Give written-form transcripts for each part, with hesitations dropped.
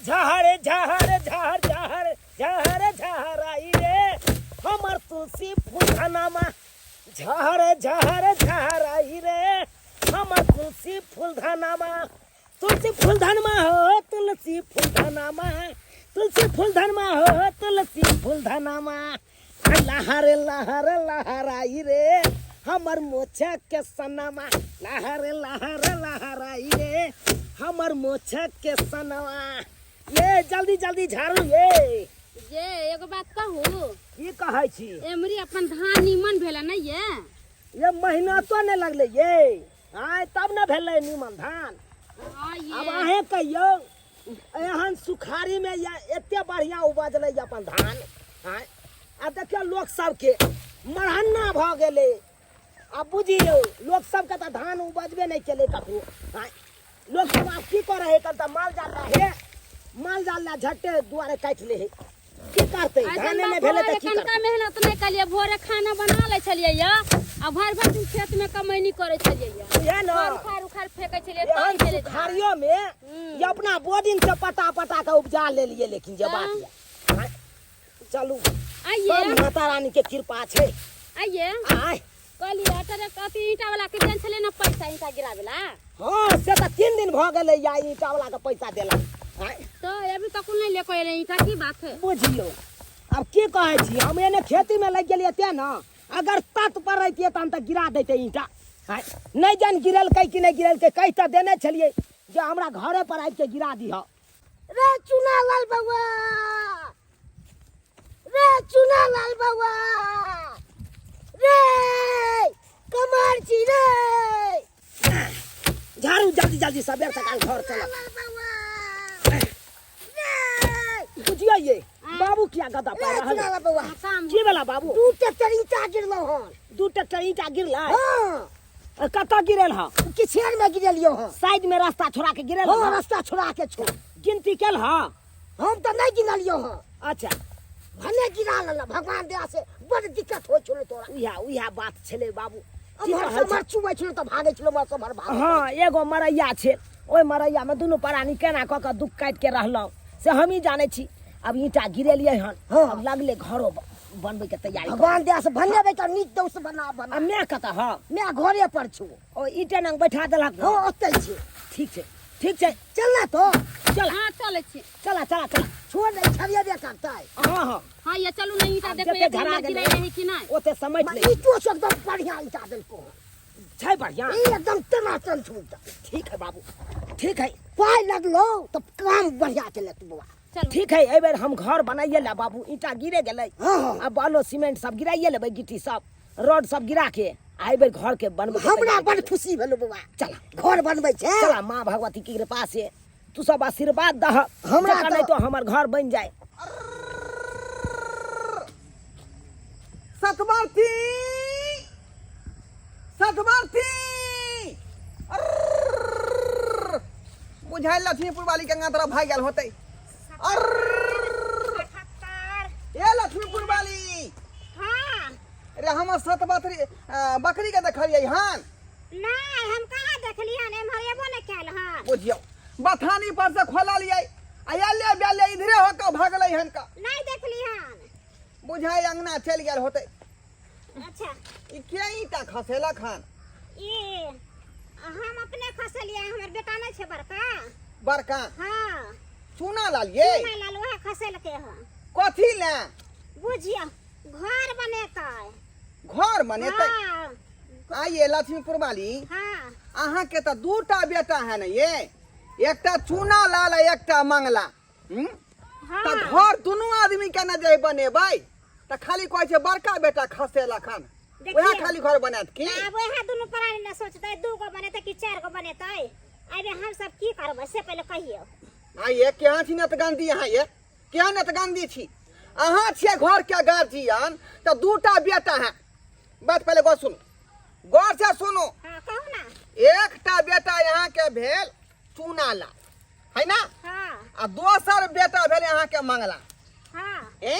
झाड़ झाड़ झाड़ झाड़ झाड़ झाराई रे हमर तुलसी फूलधनमा झाड़ झाड़ झाराई रे हमर तुलसी फूलधनमा तुलसी फूलधनमा हो तुलसी फूलधनमा तुलसी फूलधनमा हो तुलसी फूलधनमा लहर लहर लहराई रे हमर मोछा के सनमा लहर लहर लहराई रे हमर मोछा के सनमा ये जल्दी जल्दी झाड़ू ये जे एगो बात कहू की कहै छी एमरी अपन धान निमन भेला नहीं ये ये महीना तो नहीं लगले ये आय तब न भेलै निमन धान हाँ ये अब अहें कहियौ एहन सुखाड़ी में या एते बढ़िया उपजलै अपन धान आँय आ देखियौ लोक सबके मरहन्ना भऽ गेलै आब बुझियौ लोक सबके तऽ धान उपजबे नहि केलै ककरो आँय लोक सब आब की करै है तऽ माल जाल लए हे माल जाल लए झट्टे दुआरे काटि लै है की करतै धाने नहि भेलै तऽ की कनका करतै मेहनत नहि कलियै भोरे खाना बना लै छलियै या आ भरि भरि दिन खेत में कमैनी करै छलियै या बुझे ने उखाड़ उखाड़ फेंकै छलियै एहन तब भेलै धान। सुखाड़ियो में ये अपना बोर्डिंग से पटा पटा के उपजा लेलिए लेकिन जे बात ये आँय, चलू आइए सब माता रानी के कृपा छै आइए आय कहलियै तोरे अथी ईंटा वाला के देन छलै ने पैसा ईंटा गिराबेला हाँ से तऽ 3 दिन भऽ गेलै या ईंटा वाला के पैसा देला आँय, तो अभी तक नहीं लेको एलै ईंटा की बात है बुझियौ आब की कहै छी हम एने खेती में लागि गेलियै तें ने अगर तत पर रहितियै तहन तऽ गिरा दैते ईंटा आँय, नहि जानि गिरेलकै कि नहि गिरेलकै कहि तऽ देने छलियै जे हमरा घरे पर आबि के गिरा दिहऽ रे चुना लाल बउआ रे चुना लाल बउआ रे कमर छी रे झाड़ू जल्दी जल्दी सबेर सकाल घर चल लाल बउआ रे बुझियो ये बाबू किया गदा पा रे रहल चुना है? लाल बउआ काम की भेला बाबू दू ट्रैक्टर ईंटा गिरलो हन दू ट्रैक्टर ईंटा गिरलै हाँ कतऽ गिरल ह किछेर में गिरलियो हन साइड में रास्ता छोड़ा के गिरल हाँ ह रास्ता छोड़ा के छो गिनती केल ह हम तो नहीं गिनलियो हन अच्छा भने गिरा लेला भगवान दया से बड़ दिक्कत होइ छलो तोरा उहा उहा बात छलै बाबू की अमहर कहै छै? समर चुबै छलो तऽ भागै छलो मर समर भागै हाँ एगो मरैया छै ओहि मरैया में दुनू प्राणी केना कऽ कऽ दुख काटि के रहलहुँ से हमही जानै छी अब ईंटा गिरेलियै हन हाँ। अब लगले घरो बनबै के तैयारी भगवान दया से बनेबै तऽ नीक दौस बना बना आ मैं कतऽ हँ मैं घरे पर छु ओ ईटे नंग बैठा देलक हाँ ओतै छी ठीक छै ठीक छै चल ना तो चल हाँ चलै छी चला चला चला छोड़ नहीं छड़िएबे करतै हाँ हाँ हाँ ये चलू ना ईंटा आब देखो जते एक झरा नंबर गेलै गिराइ है कि नहि ओते समझ ले ईटो से एकदम बढ़िया ईटा देलको छै बढ़िया ई एकदम टनाटन छू ठीक है बाबू ठीक है पाइ लगलो तऽ काम बढ़िया चलत बौआ चलू ठीक है एहि बेर हम घर बनाइए ले बाबू ईंटा गिरे गेलै हाँ, हाँ। आ बालो सीमेंट सब गिराइए लेबै गिट्टी सब रॉड सब गिरा के आ एहि बेर घर के बनबै के हमरा तैयारी बड़ करबै। खुशी भेलो बौआ चला घर बनबै छै चला माँ भगवती के कृपा से तू सब आशीर्वाद दह हमरा जकर तऽ- नहीं तो हमर घर बन जाए सतबरती सतबरती बुझाइ लक्ष्मीपुर वाली के अंगा तरफ भागि गेल होतै ए लक्ष्मीपुर वाली हाँ अरे हमर सत बकरी बकरी के देखलियै हन नहीं हम कहाँ देखलियै हन एम्हर एबो नहि कयल हन बुझियौ बथानी पर से खोललियै आ एले बेले इधरे होके भागलै हन का नहीं देखली हन बुझाइ अंगना चलि गेल होतै अच्छा ई के ईंटा खसेलक हन ई हम अपने खसलियै हमर बेटा नहि छै बड़का बड़का हाँ चूना लालियै चूना लाल वएह खसेलकै हन कथी ले बुझियौ घर बनेतै घर बनेतै हाँ आइए लक्ष्मीपुर वाली हाँ अहाँके तऽ दूटा बेटा है ने ये एकटा चूना लाल आ एकटा मंगला हम्म? हाँ तऽ घर दुनू आदमी के ने जे बनेबै तऽ खाली कहै छै बड़का बेटा खसेलक हन देखियौ। वएह खाली घर बनायत की आब वएह दुनू प्राणी ने सोचतै दू गो बनेतै कि चारि गो बनेतै अबे हम सब की करबै से पहिले कहियौ आइए केहन छी नतगंदी अहाँ ये केहन नतगंदी छी अहाँ छियै घर के गार्जियन तऽ दूटा बेटा है बात पहिले गौर सुनू गौर से सुनू हाँ कहू ना एकटा बेटा यहाँ के भेल चूना लाल है ना हाँ आ दोसर बेटा भेल यहाँ के मंगला हाँ ए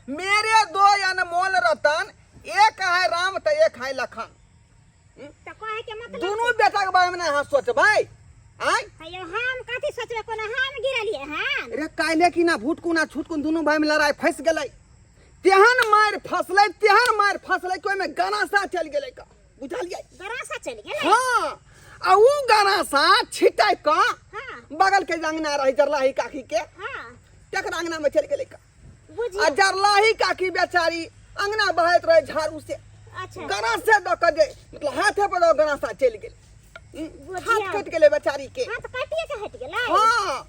मेरे दो अनमोल रतन एक है राम तो एक है लखन तो कहे के मतलब दोनों बेटा के बारे में ना अहाँ सोचबै आय हयो हम कथी सोचबै कोनो हम गिरलियै हाँ रे काल्हे की ना भूटकुन आ छुटकुन दुनू भाई में लड़ाई फंस गेलै तेहन मारि फसलै तेहन मारि फसलै कि ओहिमे गनासा चलि गेलै का बुझलियै गरासा चलि गेलै हाँ आ उ गनासा छिटक कऽ हाँ बगल के जे अंगना रहै जरलाही काकी के हाँ तकर अंगना में चलि गेलै का आ बुझियौ जरलाही काकी बेचारी अंगना बहैत रहै झाड़ू से अच्छा गनासे दऽ कऽ जे मतलब हाथे पर दऽ गनासा चलि गेलै बुझियौ। हाथ कटि गेलै बेचारी के हाथ काटिए के हटि गेलै हाँ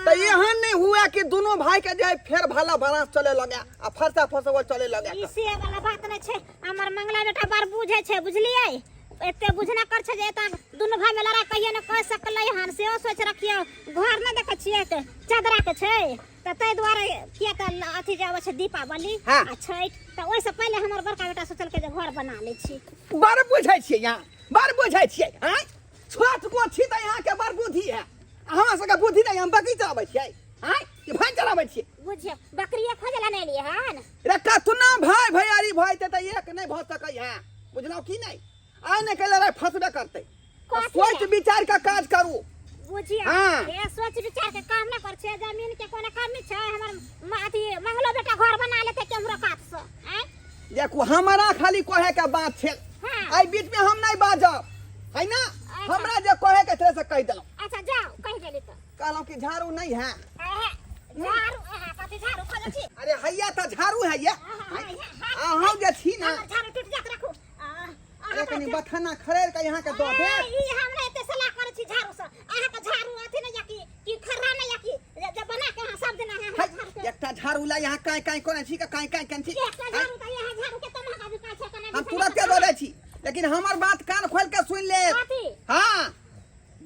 तऽ एहन नहि हुए कि दुनू भाई के जे फेर भाला भरास चले लगे आ फरसा फसबल चले लगे ई से वाला बात नहि छै हमर मंगला बेटा बड़ बुझै छै बुझलियै एते बुझना कर छै जे एता दुनू भाई में लड़ाई कहियो ने कह सकलै हन सेहो सोच रखियौ घर नहि देखै छियै तऽ चदरा के छै तऽ ताहि दुआरे किया तऽ अथी जे अबै छै दीपावली हाँ। आ छठि तऽ ओहिसँ पहिले हमर बड़का बेटा सोचलकै जे घर बना लै छी बड़ बुझै छियै यहाँ बड़ बुझै छियै आँय छोट को छी तऽ यहाँके बड़ बुद्धि है आ हमरा सबके बुद्धि नहि हम बकरी चराबै छियै आँय कि भैंस चराबै छियै बुझियौ बकरिए खोजला नहि एलियै हन रे कतना भाय भैयारी भऽ जेतै तऽ एक नहि भऽ सकै है बुझलहुँ की नहि आइ नहि काल्हि लड़ाइ फंसबे करतै कथी सोच लए? विचार के काज करू बुझियौ हाँ। ए सोच विचार के काम न कर छै जमीन के कोनो कमी छै हमर अथी मंगलो बेटा घर बना लेतै केम्हरो कात से आँय देखू हमरा खाली कहे के बात छै हाँ। एहि बीच में हम नहीं बाजब है ना हमरा जे कहे के छै से कहि देलहुँ अच्छा जाओ कहि देली तऽ कहलहुँ कि झाड़ू नहीं है अहे, झाड़ू अहाँ कथी झाड़ू खोजै छी अरे हैया तऽ झाड़ू है ये अहाँ, अहाँ, अहाँ जे छी ना हमर झाड़ू टूटि जायत राखू अरे कनी बथाना खड़ेर के यहाँ के दऽ दे ई हमरा एते सलाह करै छी झाड़ू से अहाँ के झाड़ू अथी नहीं या कि कि खर्रा नहीं या कि जे बना के अहाँ सब दिन अहाँ है, झाड़ू के एकटा झाड़ू ला यहाँ काई काई कोना छी के काई काई केन छी एकटा झाड़ू तऽ यहाँ झाड़ू के तऽ महगा बिकाइ छै कना हम तुरंते दऽ दै छी लेकिन हमर बात कान खोल के सुन ले कथी हाँ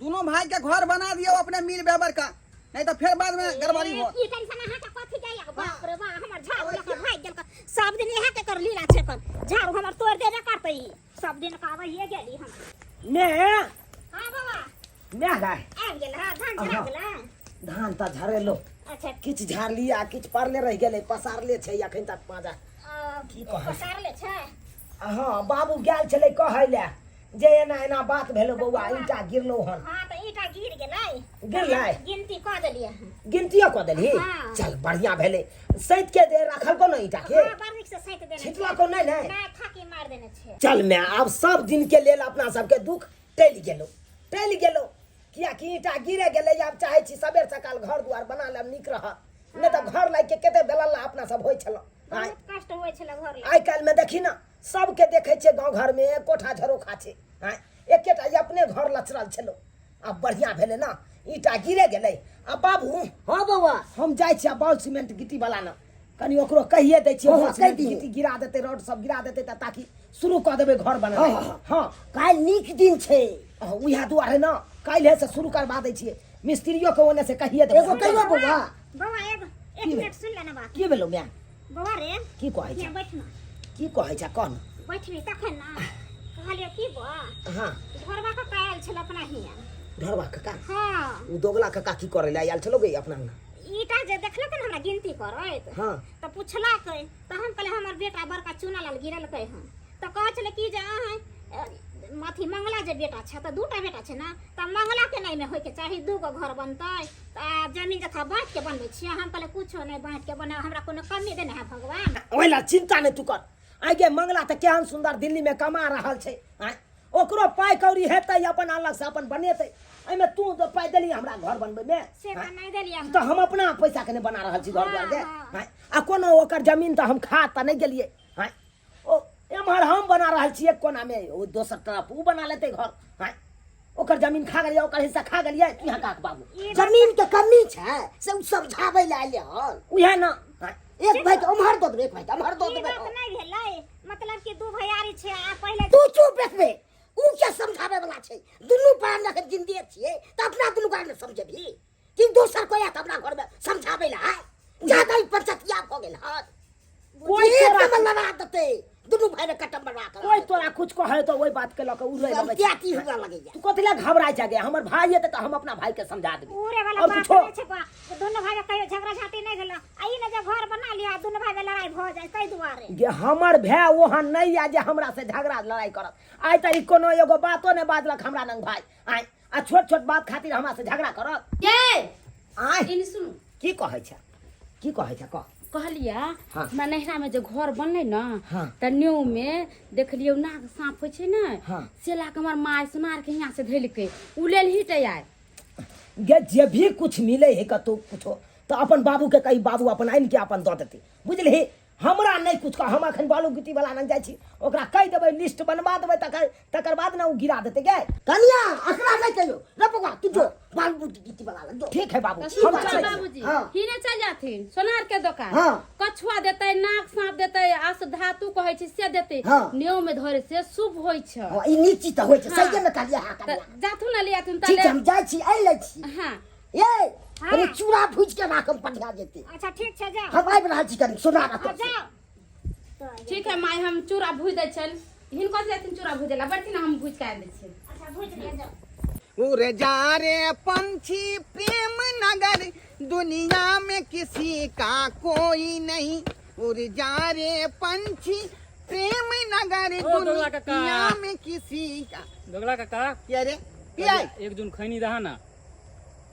दोनों भाई के घर बना दियो अपने मिल व्यवहार का नहीं तो फिर बाद में गड़बड़ी हो ई टेंशन अहाँ के कथी जाइए बाप रे बा हमर झाड़ू लऽ के भागि गेल सब दिन इएह के कर लीला छै कर झाड़ू हमर तोड़ देबे करतै ई सब दिन कहबैये गेली हम ने हाँ बाबा ने गाय आबि गेल हँ धान झड़ा गेल हँ? धान तऽ झरेलो अच्छा किछु झाड़ली आ किछु पड़ले रहि गेलै पसारले छै अखन तक पाँजा की कहै? पसारले छै हँ बाबू गेल छलै कहै लए जे एना एना बात भेलो बौआ ईटा गिरलो हन हाँ तऽ ईटा गिर गेलै गिरलै? गिनती कऽ देलियै हन गिनतियो कऽ देलही हाँ। चल बढ़िया भेलै सैत के दे रखलको ने ईटा के हाँ बड़ नीक से सैत देने छै छिटलको नहि ने नहि थाकी मारि देने छै चल मैं आब सब दिन के लेल अपना सबके दुख टलि गेलो टलि गेलो कियाकि ईटा गिरे गेलै आब चाहै छी सबेर सकाल घर दुआर बना लेब नीक रहत नहि तऽ घर लागि के कते बेलल्ला अपना सब होइ छलहुँ आँय बहुत कष्ट होइ छलै घर आइ काल्हिमे देखी ने सबके देखै छियै गाँव घरमे कोठा झरोखा छै आँय एकेटा ई अपने घर लचरल छलो आब बढ़िआँ भेलै ने ईटा गिरे गेलै आ बाबू हाँ बौआ हम जाइ छियै बाउल सीमेंट गिट्टी वाला ने कनि ओकरो कहिए दै छियै हाँ, बाउल कहि सीमेंट दिही। गिट्टी गिरा देतै रोड सब गिरा देतै तऽ ताकि शुरू कऽ देबै घर बनेनाइ हाँ, हाँ, हँ काल्हि नीक दिन छै हँ, उएह दुआरे ने काल्हिए से शुरू करबा दै छियै मिस्त्रियो के ओने से कहिए देबै एगो कहियो बौआ बौआ एगो एक मिनट सुन ले ना बात की भेलौ माय बौआ रे की कहै हियाँ छै बैठ ना की कहै छै कह ने बैठबी तखन ना कहलियो की बौआ हाँ घरवा कक्का आयल छल अपना हियाँ ढोरबा काका हाँ ओ दोगला काका की करै लए आयल छलो गे अपना अंगना ईटा जे देखलक ने हमरा गिनती करैत हाँ तऽ पुछलकै तऽ हम कहलियै हमर बेटा बड़का चूना लाल गिरलकै हन तऽ कहै छलै कि जे अहाँ अथी मंगला जे बेटा छै तऽ दूटा बेटा छै ने तऽ मंगलाके नहि एहिमे होइके चाही दूगो घर बनतै तऽ आ जमीन जथा बाँटिके बनबै छियै हम कहलियै कुछो नहि बाँटिके बनाउ हमरा कोनो कमी देने है भगवान ओहि लए चिंता नहि तू कर आइ गे मंगला तऽ केहन सुन्दर दिल्लीमे कमा रहल छै आँय ओकरो पाइ कौड़ी हेतै अपन अलगसँ अपन बनेतै एहिमे तू तऽ पाइ देली हमरा घर बनबैमे से तऽ नहि देलियै तऽ हम अपना पैसाके नहि बना रहल छी घर दुआरके हाँ, आँय आ कोनो ओकर जमीन तऽ हम खा तऽ नहि गेलियै आँय ओ एम्हर हम बना रहल छी एक कोनामे ओ दोसर तरफ ओ बना लेतै घर आँय ओकर जमीन खा गेलियै ओकर हिस्सा खा गेलियै तू यहाँ काक बाबू जमीन के कमी छै से उ समझाबै लए आयल हन उएह ने आँय एक भाई के उम्हर दऽ देबै एक भाई के उम्हर दऽ ई देबै बात नहि भेलै मतलब कि दू भैयारी छै आ पहिले तू चुप बैठबे उ क्या समझाबै वाला छै दुनू प्राण जखन जिंदे छियै तऽ अपना दुनू गोरा ने समझेबही कि दोसर कोई आयत अपना घर में समझाबै लए आय ज्यादा ही पंचतिया भऽ गेल हन कोई एक तोरा नंबर लड़ा देतै दुनू भाई में कटम बना कर कोई तोरा कुछ कहे तो वही बात के लऽ कऽ उड़ै लगै छै क्या हुआ लगैया तू कथी लए घबराइ छै गे हमर भाई हेतै तऽ हम अपना भाई के समझा देबै उड़े वाला और बात कुछो नहि छै बा दुनू भाई में कहियो झगड़ा झांटी नहि भेल आ ई ने जे घर बना लिया दुनू भाई में लड़ाई भऽ जाय ताहि दुआरे गे हमर भाय ओहन नहि यऽ जे हमरा से झगड़ा लड़ाई करत आइ तक कोनो एगो बातो नहि बाजलक हमरा नंग भाई आइ आ छोट छोट बात खातिर हमरा से झगड़ा करत ये आइ इन सुनू की कहै छै की कहै छै कह कहलियै हाँ। हमरा नैहरा में जे घर बनलै ने हाँ। तऽ न्यू में देखलियै नाग साँप होइ छै ने हाँ। से ला के हमर माय सोनार के हियाँ से धैलकै उ लेल ही तऽ आय गे जे भी कुछ मिले है कतौ कुछो तऽ अपन बाबू के कही बाबू अपन आनि के अपन दऽ देतै बुझलिही हमरा नहि कुछ कह हम अखन बालू गिट्टी वाला लग जाइ छी ओकरा कहि देबै लिस्ट बनवा देबै तकर तकर बाद ने ओ गिरा देतै गे कनिया अकरा नहि कहियो रे बौआ तू जो बाल बुटी गिट्टी वाला लग जो ठीक है बाबू तऽ हम सुनू चलै छी। बाबूजी हाँ। हिने चल जाथिन सोनार के दोकान हाँ। कछुआ देतै नाग साँप देतै आस धातु कहै छै से देतै हाँ। नेव में धरे से शुभ होइ छै हाँ ई नीक चीज तऽ होइ छै हाँ। सहिए मे कहलियै हाँ तऽ कनिया जाथुन ने लियाथुन तऽ ठीक छै ले हम जाइ छी आनि लै छी हाँ ए कनि चूड़ा भूजि के राखब बढ़िया जेतै अच्छा ठीक छै जाओ हम आबि रहल छी कनि सोना हाँ, रखब जाओ तो ठीक है माय हम चूड़ा भूज दै छियनि हिनको जाथिन चूड़ा भूजै ला बैठथिन हम भूज के आनि दै छियनि अच्छा भूज लिअ जाओ उड़ जा रे पंछी प्रेम नगर दुनिया में किसी का कोई नहीं उड़ जा रे पंछी प्रेम नगर ओ दोगला काका। दुनिया में किसी का दोगला काका क्या रे क्या है? एक जून खैनी रहा ना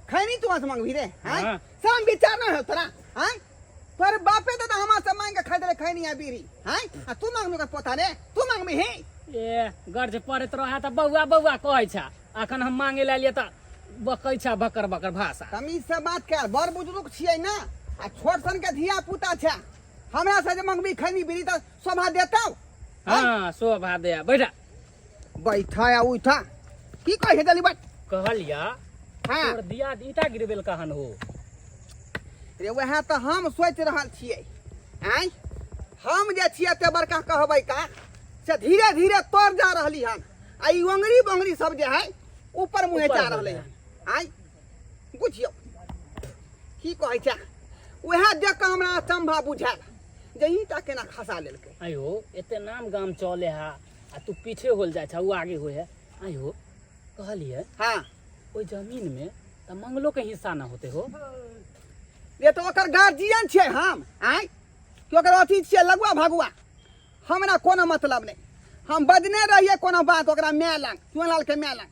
खैनी तू से मांगबी रे हैं हाँ। सब विचार ना हो तोरा हैं तोरे बापे तो हमार से मांग के खाइ दे खैनी आ बीड़ी हैं आ तू मांगबी ओकर पोता रे तू मांगबी हे ए गर्ज पड़ैत रहे तऽ बौआ बौआ कहै छा अखन हम मांगे लए एलियै तऽ बकै छा बकर बकर भाषा तमीज से बात कर बड़ बुजुर्ग छियै ना आ छोट सन के धिया पुता छै हमरा से जे मंगबी खैनी बीड़ी तऽ शोभा देतौ हाँ शोभा दे बैठा बैठा या उठा की कहै छै जल्दी बैठ कहलिया हाँ तोर दिया ईटा गिरबेल कहन हो रे वएह तऽ हम सोचि रहल छियै आँय हम जे छियै एते बड़का कहबै का से धीरे धीरे तोड़ जा रहली हन आ ई ओंगरी बोंगरी सब जे है ऊपर मुँहे ऊपर जा हो रहलै जाए। हन आँय बुझियौ की कहै छै वएह देख कऽ हमरा अचंभा बुझायल जे ईटा केना खसा लेलकै आयो एते नाम गाम चले हा आ तू पीछे होल जाइ छा उ आगे होए है आयो कहलिए हाँ ओहि जमीन में तऽ मंगलो के हिस्सा ना होते हो ये तऽ ओकर गार्जियन छियै हम आँय कि ओकर अथी छियै लगुआ भगुआ हमरा कोनो मतलब नहि हम बजने रहियै कोनो बात ओकरा माय लग चुनलाल के माय लग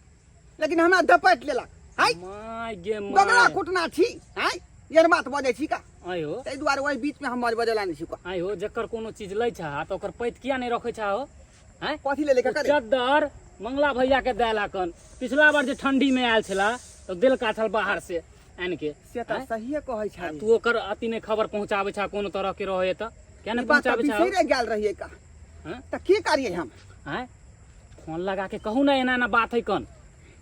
लेकिन हमरा दपटि लेलक आँय my गे दोगला my कुटना छी आँय एहन बात बजै छी का आयो ताहि दुआरे ओहि बीचमे हम बजला नहि छी का आयो जकर कोनो चीज लै छा तऽ ओकर पैत किया नहि रखै छा हो आँय कथी ले लेके ओ करे चद्दर मंगला भैया के देलकन पिछला बार जे ठंडी में आयल छला तऽ देलका छल बाहर से आनि के से तऽ आँय? सहिए कहै आ छै तू ओकर अथी नहि खबर पहुंचाबै छा कोनो तरह के रहे तऽ किया नहि ई बात तऽ पहुंचाबै छा बिसरि गेल रहियै का हँ? तऽ की करियै हम आँय फोन लगा के कहू ना एना एना बात है कन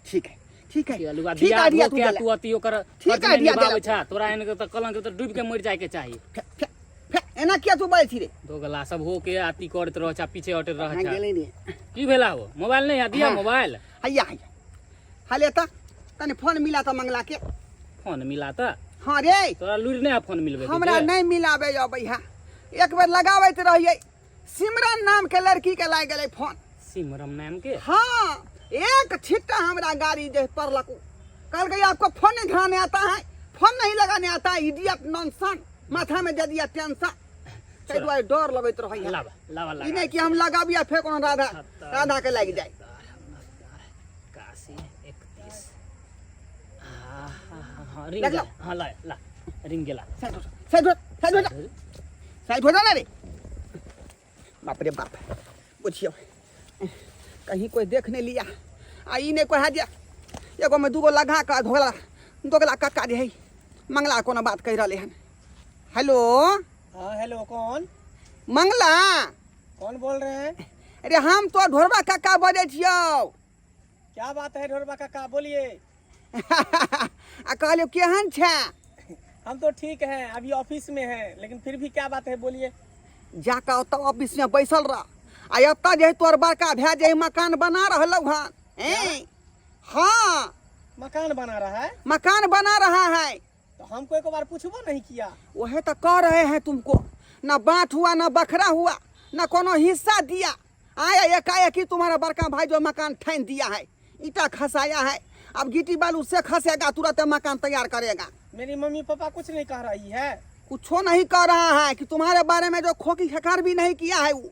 ठीक है ठीक है कि अलुआ ठीक दिया आइडिया धो तू के देला तू अथी ओकर ठीक फर्ज नहि आइडिया निभाबै देला। छा तोरा एहन के तऽ कलंक तऽ डूबि के मरि जाय के चाही फे- फे- फे, एना किया तू बाजै छी रे दोगला सब हो के अथी करैत रह छा पीछे हटैत रह हाँ छा गेलै रे की भेला हो मोबाइल नहीं है दिया हाँ। मोबाइल हैया हैया हाले तऽ कनि फोन मिला तऽ मंगला के फोन मिला तऽ हाँ रे तोरा लुरि नहीं है फोन मिलबे के हमरा जे? नहि मिलाबे अबै है एक बेर लगाबैत रहियै सिमरन नाम के लड़की के लागि गेलै फोन सिमरम नाम के हाँ एक छिट्टा हमरा गाड़ी जे पड़लक उ। कहलकै आपको फोन नहीं धराने आता है फोन नहीं लगाने आता है इडियट नॉनसन माथा में दे दिया टेंशन ताहि दुआरे डर लगैत रहै है लावा लावा ई लगा नहि कि हम लगाबी आ फेर कोनो राधा राधा के लागि जाय 81 31 हाँ रिंग लग गेला लो। हाँ ला ला रिंग गेला साइड हो जा, साइड हो साइड हो जा साइड हो जा ना रे बाप रे बाप बुझियौ कहीं कोई देख नहीं लिया आ ई नहि कहे जे एगो में दूगो लगा कऽ धोगला दोगला कक्का जे है मंगला कोनो बात कहि रहलै हन हेलो हाँ हेलो कौन मंगला कौन बोल रहे हैं अरे हम तो ढोरबा कक्का बजै छियौ क्या बात है ढोरबा काका बोलिए आ कहलियौ केहन छै हम तो ठीक हैं अभी ऑफिस में हैं लेकिन फिर भी क्या बात है बोलिए जाकऽ ओतऽ ऑफिसमे बैसल रह आ एतऽ जे है तोहर बड़का भाय जे है मकान बना रहलौ हन ऐं हाँ मकान बना रहा है मकान बना रहा है तो हमको एक बार पूछबो नहीं किया वही तो कह रहे हैं तुमको ना बाँट हुआ ना बखरा हुआ ना कोनो हिस्सा दिया आया एकाएक ही तुम्हारा बड़का भाई जो मकान ठान दिया है ईटा खसाया है अब गिट्टी बालू से खसेगा तुरंत मकान तैयार करेगा मेरी मम्मी पापा कुछ नहीं कह रही है कुछो नहीं कह रहा है कि तुम्हारे बारे में जो खोकी खकार भी नहीं किया है वो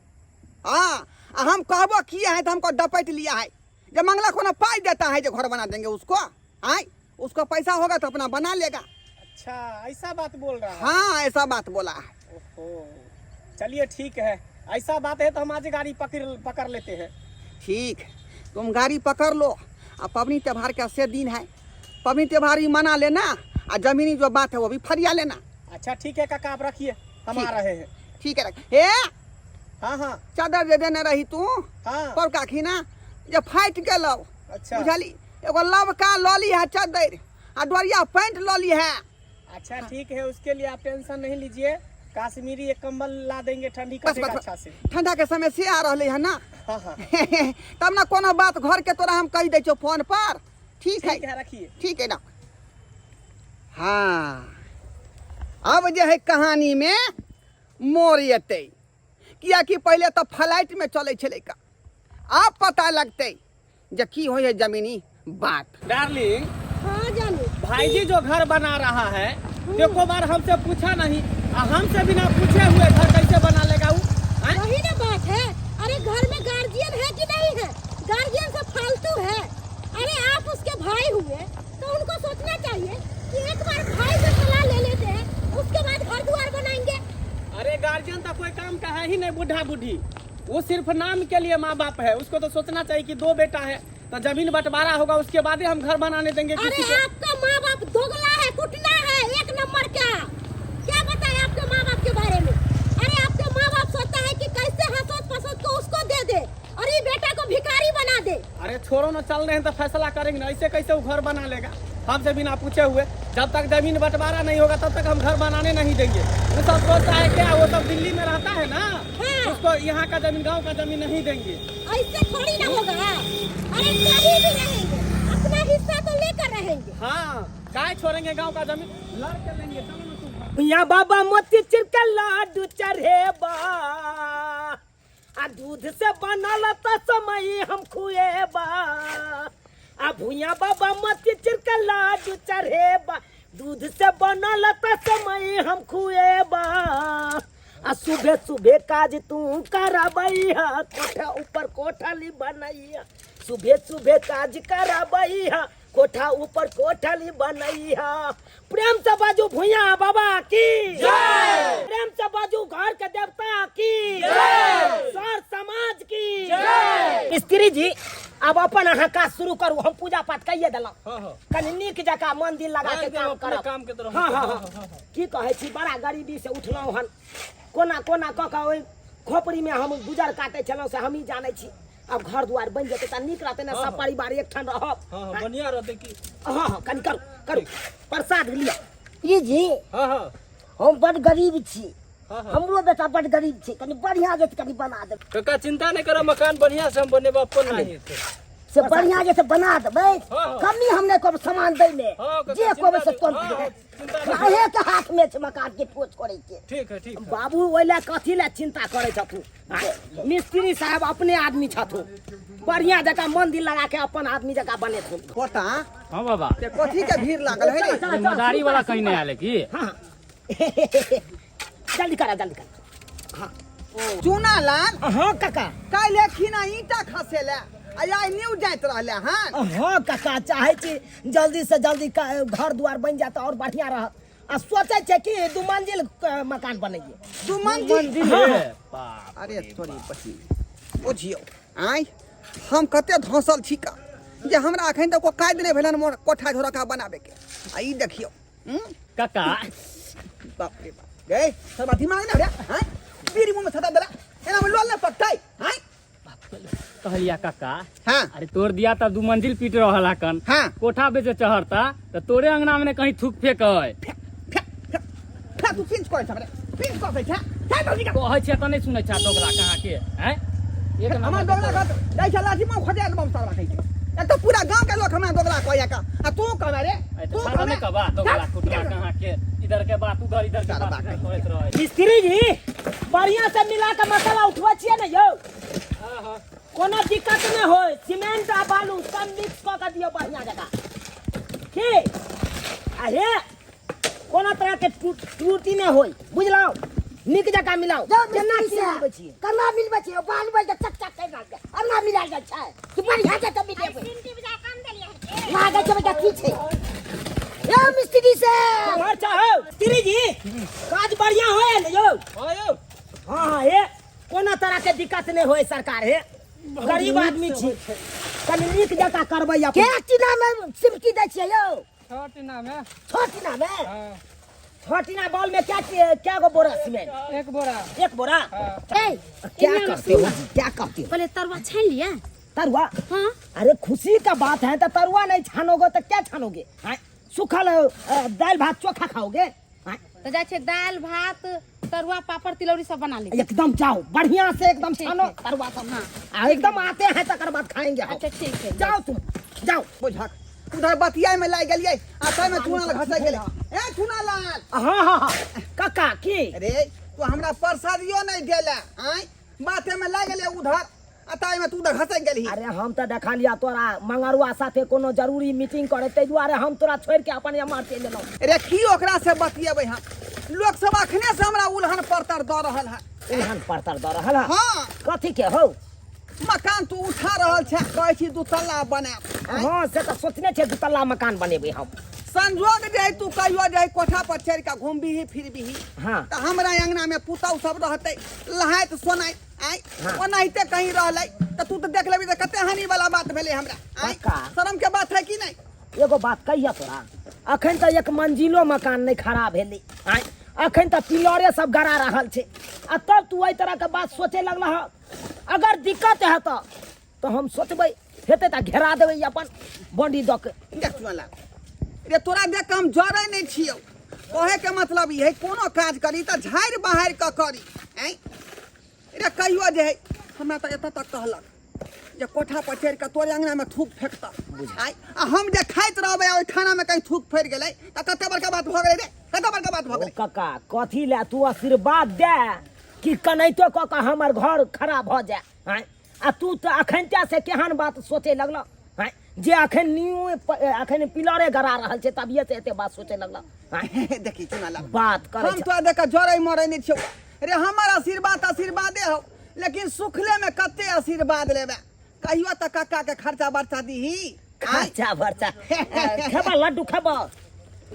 हाँ आ हम कहबो किए हैं तो हमको डपट लिया है जब मंगला कोनो पाई देता है जो घर बना देंगे उसको आए उसको पैसा होगा तो अपना बना लेगा अच्छा अच्छा ऐसा बात बोल रहा है। हाँ ऐसा बात बोला है। ओहो चलिए ठीक है, ऐसा बात है तो हम आज गाड़ी पकड़ पकड़ लेते हैं। ठीक, तुम गाड़ी पकड़ लो। आ पबनी त्योहार का से दिन है, पबनी त्योहार भी मना लेना आ जमीनी जो बात है वो भी फरिया लेना। अच्छा ठीक है काका, आप रखिए, हम आ रहे हैं। ठीक है रख। हे हाँ हाँ चादर दे देने रही तू। हाँ पर काखी ना जे फाटि गेलौ। अच्छा बुझली, एगो लबका लऽ ली है चद्दर आ डोरिया पैंट लऽ ली है। अच्छा ठीक है, उसके लिए आप टेंशन नहीं लीजिए, कश्मीरी एक कंबल ला देंगे, ठंडी बस कटेगा बस अच्छा से। ठंडा के समय से आ रहले है ना। हाँ हाँ तब ना कोनो बात घर के तोरा हम कहि दै छियौ फोन पर। ठीक है ठीक है रखिए। ठीक है ना। हाँ अब जे है कहानी में मोड़ एतै, कियाकि पहिले तऽ फ्लाइट में चलै छलै का, आब पता लगतै जे की होइ है जमीनी बात। डार्लिंग हाँ जानू। भाईजी जो घर बना रहा है देखो बार हमसे पूछा नहीं, आ हमसे बिना पूछे हुए घर कैसे बना लेगा वो? हैं? वही ना बात है। अरे घर में गार्जियन है कि नहीं है? गार्जियन से फालतू है। अरे आप उसके भाई हुए तो उनको सोचना चाहिए कि एक बार भाई से सलाह ले लेते हैं, उसके बाद घर द्वार बनाएंगे। अरे गार्जियन तो कोई काम का है ही नहीं, बूढ़ा बूढ़ी वो सिर्फ नाम के लिए माँ बाप है। उसको तो सोचना चाहिए कि दो बेटा है तो जमीन बंटवारा होगा, उसके बाद ही हम घर बनाने देंगे अरे किसी को। आपका माँ बाप दोगला है, कुटना है एक नंबर का। क्या बताए आपके माँ बाप के बारे में? अरे आपके माँ बाप सोचता है कि कैसे हंसोत फसोत को उसको दे दे और ये बेटा को भिखारी बना दे। अरे छोड़ो ना, चल रहे हैं तो फैसला करेंगे ना, ऐसे कैसे वो घर बना लेगा हमसे बिना पूछे हुए? जब तक जमीन बंटवारा नहीं होगा तब तक हम घर बनाने नहीं देंगे। वो सब सोचता है क्या, वो सब दिल्ली में रहता है ना। हाँ। उसको यहाँ का जमीन, गांव का जमीन नहीं देंगे। ऐसे थोड़ी ना होगा। अरे कभी भी रहेंगे, अपना हिस्सा तो लेकर रहेंगे। हाँ काय छोड़ेंगे गांव का जमीन, लड़ के लेंगे। चलो ना तुम। यहाँ बाबा मोती चिरका लाडू चढ़ेबा आ दूध से बनल त समय हम खुएबा। आ भुइया बाबा मोती चिरका लाडू चढ़ेबा, दूध से बनल त समय हम खुएबा। आ सुबह सुबह काज तू करबैहा, कोठा ऊपर कोठली बनैहा। सुबह सुबह काज करबैहा, कोठा ऊपर कोठली बनैहा। प्रेम से बाजू भुइया बाबा की जय, प्रेम से बाजू घर के देवता की जय, सर समाज की जय। मिस्त्री जी अब अपन अहाँ काज शुरू करू, हम पूजा पाठ कहिए देलहुँ। हाँ हाँ कनि नीक जकाँ मन दिल लगा के एकदम काम अपने करब। काम के तरफ। हाँ हाँ हाँ की कहै छी, बड़ा गरीबी से उठलहुँ हन, कोना कोना कऽ कऽ ओहि खोपड़ीमे हम गुजर काटै छलहुँ से हमही जानै छी। अब घर दुआर बनि जेतै तऽ नीक रहतै ने, सब परिवार एकठाम रहब। हाँ हाँ बढ़िया रहते की। हाँ हाँ कनि करू करू, प्रसाद लिअ। ई जी हाँ हाँ हम बड गरीब छी, हाँ हाँ हमरो बेटा बड गरीब छै, कनि बढ़िया जे कनि बना देबै। काका चिंता नहीं करो, मकान बढ़िया से हम बनेबा अपन नहीं हेतै। से बढ़िया जे से बना देबै, हाँ, हाँ। कमी हम नहि कहब सामान दै मे, हाँ, काका, जे चिंता कहबै से नहीं- तुरंत हाँ, देबै। हाँ, चिंता नहीं। अहें के हाथ में छै मकान के ठोस करै के। ठीक है ठीक है। बाबू ओहि लए कथी लए चिंता करै छथु, मिस्त्री साहब अपने आदमी छथु, बढ़िया जकाँ मन दिल लगा के अपन आदमी जकाँ बनेथुन। पोता हाँ बाबा ते कथी के भीड़ लागल है रे? मदारी वाला कहीं नहीं आले की? हाँ जल्दी करा जल्दी करा। चूना लाल हाँ काका। काल्हि खिना ईंटा खसेले आ आइ न्यू जाइत रहले हन। हाँ काका चाहे छी जल्दी से जल्दी घर द्वार बन जाता और बढ़िया रहत। आ सोचै छै कि दू मंजिल मकान बनैये। दू मंजिल? हाँ। बाप अरे तोरी बहिन बुझियौ आइ हम कते धसल छी का जे हमरा अखन तक कायद नहि भेलन मोर कोठा झोरका बनाबे के। आ ई देखियौ काका बाप रे बाप गे सरबा दिमाग ना रे। हां बीड़ी मुंह में सटा देला, एना में लोल न पकतै। हां कहलिया काका। हां अरे तोर दिया तब दू मंजिल पीट रहल हकन। हां कोठा बेचे चढ़ता त तोरे अंगना में ने कहीं थूक फेकै। फेक फेक फेक फेक तू पिंच करै छ रे, पिंच करै छ। चल जल्दी कर। कहै छियै त नहि सुनै छ दोगला कहाँ के हैं? एक हमर नंबर दोगला घर जाइ छ लाठी मुंह खजा देबम सरबा कहै छै। एक तो पूरा गांव के लोग हमरा दोगला कहैया का, आ तू कहबे रे? तू कहबे कहबा दोगला कुटला कहाँ के, इधर के बात उधर, इधर के बात उधर करैत रहै। मिस्त्री जी बढ़िया से मिला के मसाला उठबै छियै ने यौ? हां हां कोनो दिक्कत नहि होय, सीमेंट आ बालू सब मिक्स कऽ के दियौ बढ़िया जकाँ की। आ हे कोनो तरह के त्रुटि नहि होय, बुझलहुँ? नीक जकाँ मिलाउ। जाउ केना मिस्त्री की से। मिलबै छियै? केना मिलबै छियै? बाल बाल के चक चक करि रहल छै, एना मिलायल जाइ छै कि बढ़िया जकाँ मिलेबै। सिमटी बजा कम देलियै हन। लागै छै बेटा की छै? यौ मिस्त्री से घर चाहे। काज बढ़िया होए ने यौ। हाँ यौ। हाँ हाँ, हे कोनो तरह के दिक्कत नहीं होए सरकार, हे गरीब आदमी छी, कनि नीक जकाँ करबै अपन। के टीना में सिमटी दै छियै यौ? 6 टीना में। 6 टीना में? हाँ। 6 टीना बॉल में क्या क्या गो बोरा सीमेंट? 1 बोरा। 1 बोरा? हाँ। ए, क्या इन्ना कहते हो सुना। जी, क्या कहते हो? पहले तरुआ छान लिया। तरुआ? हाँ। अरे खुशी का बात है तो तरुआ नहीं छानोगे तो क्या छानोगे? हाँ? सूखल दाल भात चोखा खाओगे? हाँ? तो जाए छे दाल भात तरुआ पापड़ तिलौरी सब बना ले। एकदम जाओ बढ़िया से एकदम ठीक छानो है। तरुआ सब। हाँ। आ, एकदम आते हैं तकर बाद खाएंगे हम। अच्छा ठीक है। जाओ तुम जाओ। बुझक उधर बतिया में लाग गेलियै आ ताहि में चूना घसै गेलै। ए चूना लाल। हाँ हाँ हाँ काका की? अरे तू हमरा प्रसादियो नहीं देला, आय बाते में लाग गेलै उधर आ ताहि में तू उधर घसै गेलही। अरे हम तो देखा लिया तोरा मंगरुआ साथे कोनो जरूरी मीटिंग करे ताहि दुआरे हम तोरा छोड़ के अपन एम्हर चलि एलहुँ। अरे की ओकरा से बतियेबै हम? लोक सब अखने से हमरा उलहन परतर दऽ रहल है। उलहन परतर दऽ रहल है? हाँ। कथी के हौ? मकान तू उठा रहल छे, कहै छी दू तल्ला बनायब। हाँ से तऽ सोचने छियै दू तल्ला मकान बनेबै हम। संजोग जे है तू कहियो जे है कोठा पर चढ़ि कऽ घुमबिही फिरबिही। हाँ। तऽ हमरा अंगना में पुतहु सब रहतै लहाइत सोनाइत, आँय हाँ। ओनाहिते कहीं रहलै तऽ तू तऽ देख लेबही तऽ कते हानि वाला बात भेलै हमरा, आँय पक्का। शरम के बात है कि नहीं? एगो बात कहिया तोरा, अखन तऽ एक मंजिलो मकान नहीं खड़ा भेलै, आँय अखन तऽ पिलरे सब गड़ा रहल छै आ तब तू एहि तरह के बात सोचे लगलह हँ। अगर दिक्कत हेतऽ तऽ हम सोचबै, हेतै तऽ घेरा देबै अपन बॉन्डी दऽ के। देख चुनला रे तोरा देख के हम जरै नहीं छियौ, कहे के मतलब ई है कोनो काज करी तऽ झाड़ि बहारि कऽ करी, आँय रे कहियो जे है हमरा तऽ एतऽ तक कहलक जे कोठा पर चढ़ि कऽ तोरे अंगना में थूक फेंकतऽ, आँय आ हम जे खाइत रहबै आ ओहि खाना में कहीं थूक फड़ि गेलै तऽ कते बड़का बात भऽ गेलै रे, कते बड़का बात भऽ ओ गेलै। कका कथी लए तू आशीर्वाद दे कि कनाहितो कऽ कऽ हमर घर खड़ा भऽ जाय, आँय आ तू तऽ अखनते से केहन बात सोचे लगलह, आँय जे अखन न्यू अखन पिलरे गड़ा रहल छै तभिए से एते बात सोचे लगलह, आँय देखी चुना ला बात करै हम छै। तोरा देख कऽ जरै मरै नहि छियौ रे, हमर आशीर्वाद आशीर्वादे हौ, लेकिन सुखले में कते आशीर्वाद लेबै? कहियो तऽ कक्का के खर्चा बर्चा दीही। खर्चा बर्चा खेबा लड्डू खेबा?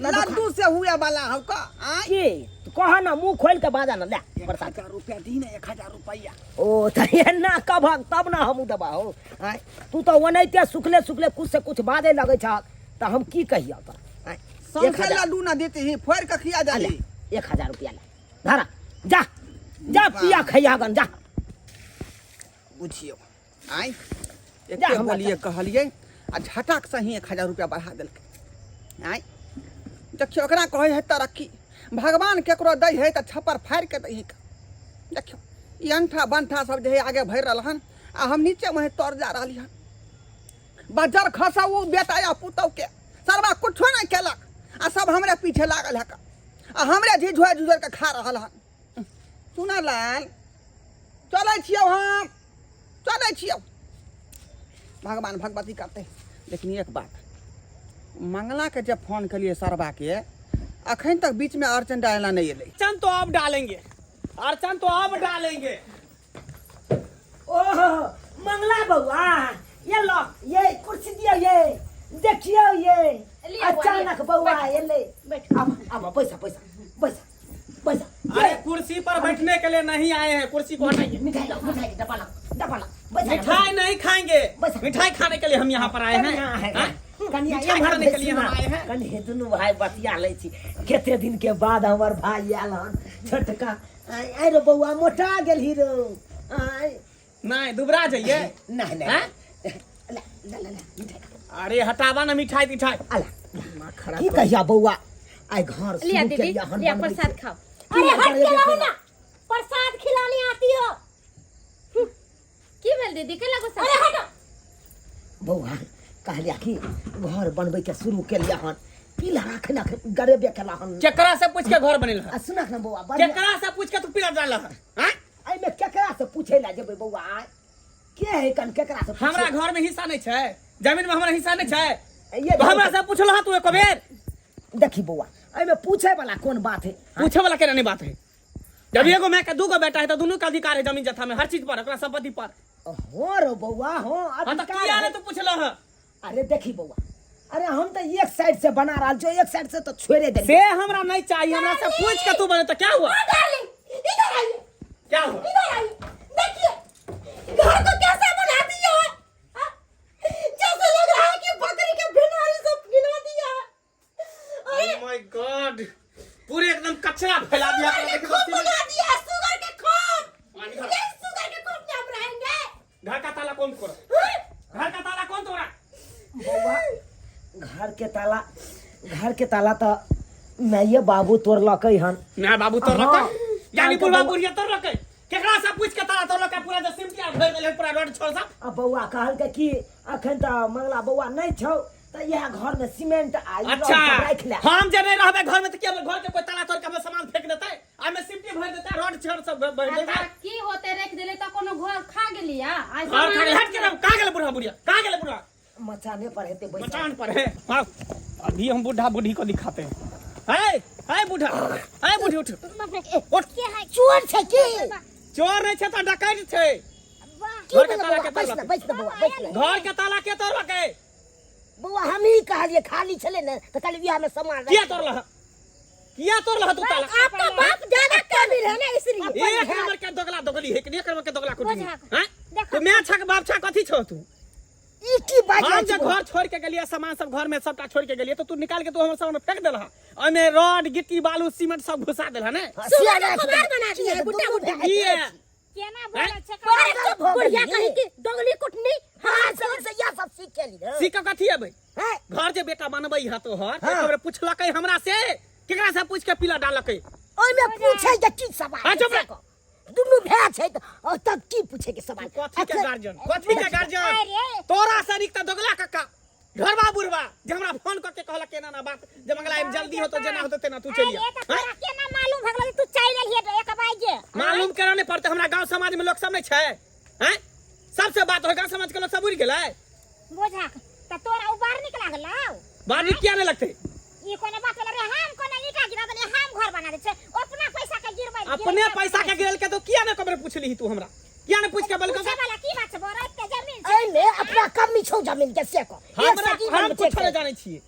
लड्डू से हुए वाला हौ का? आँय की कह ना, मुंह खोल के बाजा ना, ले प्रसाद। 1000 रुपया दी ना, 1000 रुपया। ओ तऽ एना कभक तब ना हमहूँ देबा हौ। आँय तू तऽ ओनाहिते सुखले सुखले कुछ से कुछ बाजै लगै छह तऽ हम की कहियौ तोरा? आँय, एक सौंसे हजार लड्डू ना देती ही फोड़ के खिया ले, जाही। 1000 रुपया ले, धरा जा जा पिया खैया गन जा। बुझियौ आँय जा एते हमरा बोलिए कहलियै आ झटक से ही 1000 रुपया बढ़ा देलकै। आँय देखियौ ओकरा कहै है तरक्की, भगवान केकरो दै है तऽ छप्पर फाड़ि के दै है। देखियौ ई अंठा बंठा सब जे है आगे भरि रहल हन आ हम नीचे मुँहे तर जा रहली हन। बजर खसा ओ बेटा या पुतहु के सरवा कुछो नहीं केलक आ सब हमरे पीछे लागल है आ हमरे झिझुआ झिझुआ के खा रहल हन। सुना लाल चलै छियौ, हम चलै छियौ, भगवान भगवती करते। लेकिन एक बात मंगला के जब फोन केलिए सरवा के अखन तक बीच में अड़चन डालना नहीं एलै। अड़चन तो अब डालेंगे, अड़चन तो अब डालेंगे। ओहो मंगला बउआ ये लो, ये कुर्सी दियो, ये देखियो ये लिया बउआ, अचानक लिया। बउआ बैठो, एलै। बैठो। अब अब पैसा पैसा पैसा पैसा। अरे कुर्सी पर बैठने के लिए नहीं आए हैं, कुर्सी को हटाइए। मिठाई लाओ, मिठाई के डब्बा लाओ, डब्बा लाओ। बैठा ना, मिठाई नहीं खाएंगे, बैठा। मिठाई खाने के लिए हम यहाँ पर आए हैं। कनिया है, हाँ? कनिया मिठाई एम्हर खाने के लिए हम बैसू ना। आए हैं। कनि दुनू भाई बतिया लै छी, कते दिन के बाद हमर भाई आयल हन छोटका। आय आय रो बौआ मोटा गेलही रो। आय नहीं दुबरा जाइए। नहीं नहीं। हाँ? ला ला ला ला मिठाई। अरे हटावा ना मिठाई तिठाई। अला की कहिया बौआ आइ घर लिया शुरू दीदी, केलिया हन लिया बनबै प्रसाद के। खाओ। अरे हट के रहू ना ना, प्रसाद खिलाने आती हो। की भेल दीदी, केला गुस्सा? अरे हटो बौआ, कहलिया कि घर बनबै के शुरू केलिया हन, पिलर अखन अखन गरेबे केला हन। केकरा से पूछ के घर बनेल हन? आ सुनक ना बौआ, बढ़िया। केकरा से पूछ के तू पिलर डाल हन? हाँ? एहिमे केकरा से पूछे ला जेबै बौआ? आइ के है कन केकरा से पूछे? हमरा घर में हिस्सा नहीं छै, जमीन में हमरा हिस्सा नहीं छै, ये तो हमरा से पूछल हन तू एको बेर? देखी बौआ, एहिमे पूछे वाला कोन बात है? पूछे वाला केना नहीं बात है? जब एगो माय के दूगो बेटा है तो दोनों का अधिकार है जमीन जथा में, हर चीज पर, ओकरा संपत्ति पर। हो रो बौआ, हो हाँ, तो अधिकार किया है। नहीं तू पूछल हन? अरे देखी बौआ, अरे हम तो एक साइड से बना रहल छो, एक साइड से तो छोड़े दे। से हमरा नहीं चाहिए, हमरा से पूछ के तू बने तो क्या हुआ? डार्लिंग इधर आइए। क्या हुआ? इधर आइए, देखिए घर को कैसा बना दिया है। हाँ? जैसे लग रहा है कि बकरी के भिनारी सब गिना दिया है। अरे my God, पूरे एकदम कचरा फैला दिया। सुगर के खोप बना दिया है, सुगर के खोप। पानी भर। यही सुगर के खोप में हम रहेंगे। घर का ताला कौन तोड़ा? हाँ? घर का ताला कौन तोड़ा? बौआ, घर के ताला, घर के ताला तो माइये बाबू तोड़लकै हन। ना बाबू तोड़लकै? हाँ। यानी हाँ, बुढ़वा तो बुढ़िया तोड़लकै? केकरा से पूछ के ताला तोड़लकै? पूरा जे सिमटिया भरि देले पूरा रोड छोड़ सब। आ बौआ कहलकै कि अखन तऽ मंगला बौआ नहि छौ, तऽ इएह घर में सीमेंट आ ई अच्छा रड सब राखि ले। हम जे नहीं रहबे घर में तो के घर के कोई ताला तोड़ के हमर सामान फेंक देतै, आ में सिमटी भरि देतै, रोड छोड़ सब भरि देतै। अच्छा, की होते रख देले त कोनो घर खा गेलिया? आइ घर खा सामान गेलै, हट के रह, कहाँ गेलै बुढ़ा बुढ़िया, कहाँ गेलै बुढ़ा? मचाने पर हेतै बैसल। मचान पर है। हाँ, अभी हम बूढ़ा बूढ़ी को दिखाते हैं। है है बूढ़ा, है बूढ़ी, उठ उठ। चोर छै की? चोर नहीं छै तो डकैत छै। की घर के भेलै ताला बौआ? के बैस तोड़लकै। ने, बैस ने बौआ, बैस ने। घर के ताला के तोड़लकै? बौआ हम ही कहलिए, खाली छले ने तऽ कहलिए बियाह में सामान राखि। किया तोड़लह, किया तोड़लह तू ताला? आपका बाप ज्यादा काबिल है ना, इसलिए। एक नंबर के दोगला दोगली है, एक नंबर के दोगला कुटनी बुझा। हैं। देखो। तू मैं छक बाप छक कथी छौ तू? ई की बाजै हम छी जे बौआ? घर छोड़ के गेलियै, सामान सब घर में सबटा छोड़ के गेलियै, तो तू निकाल के तू हमर सामान फेंक देलह, ओहिमे रड गिट्टी बालू सीमेंट सब घुसा देलह ने। हाँ, सुगर सिया के राखि खोबार बना दिया है, गुड्डा गुड्डा। की है? केना बोलै छै? अरे चुप, भऽ बुढ़िया गेली। कहीं की दोगली कुटनी। हाँ, सब से इएह सब सीख के ली। सीख के कथी अबै? हैं? घर जे बेटा बनबै है तोहर, हाँ। एक बेर पुछलकै हमरा से? केकरा से पूछ के पीला डालकै? ओहिमे पूछै के की सवाल? हाँ, चुप रह। दुनू भाय छै तऽ तब की पूछे के सवाल? कथी के गार्जियन, कथी के गार्जियन? अरे। तोरा से निक तऽ दोगला कक्का घरबा बुढ़बा जे हमरा फोन कऽ के कहलक एना ना बात, जे मंगला आइब जल्दी होतो, जेना होतो तेना तू चलि आ। अरे, तऽ हैं? तोरा केना मालूम भऽ गेलौ जे तू चलि एलही एक बाजे? मालूम केना नहि पड़तै? हमरा गांव समाज में लोक सब नहि छै? हैं? सबसे बात हो, गांव समाज के लोक सब उड़ि गेलै। बुझक तऽ तोरा उ बड़ नीक लागलौ। बार नीक किया नहि लगतै? ई कोनो बात भेलै रे? हम कोनो ईटा गिरा देलियै, हम घर बना दै छियै, अपना पैसा के गिरबै। अपने पैसा के गिरेलकै तो किया नहि ककरो पुछलिही तू? हमरा किया नहि पूछ के बोलकौ? पूछे वाला की बात छै? बड़ैत के जमीन छै। एहिमे अपना कमी छौ जमीन के से कह। एक हमरा सौ हम की कुछो नहि जानै छियै।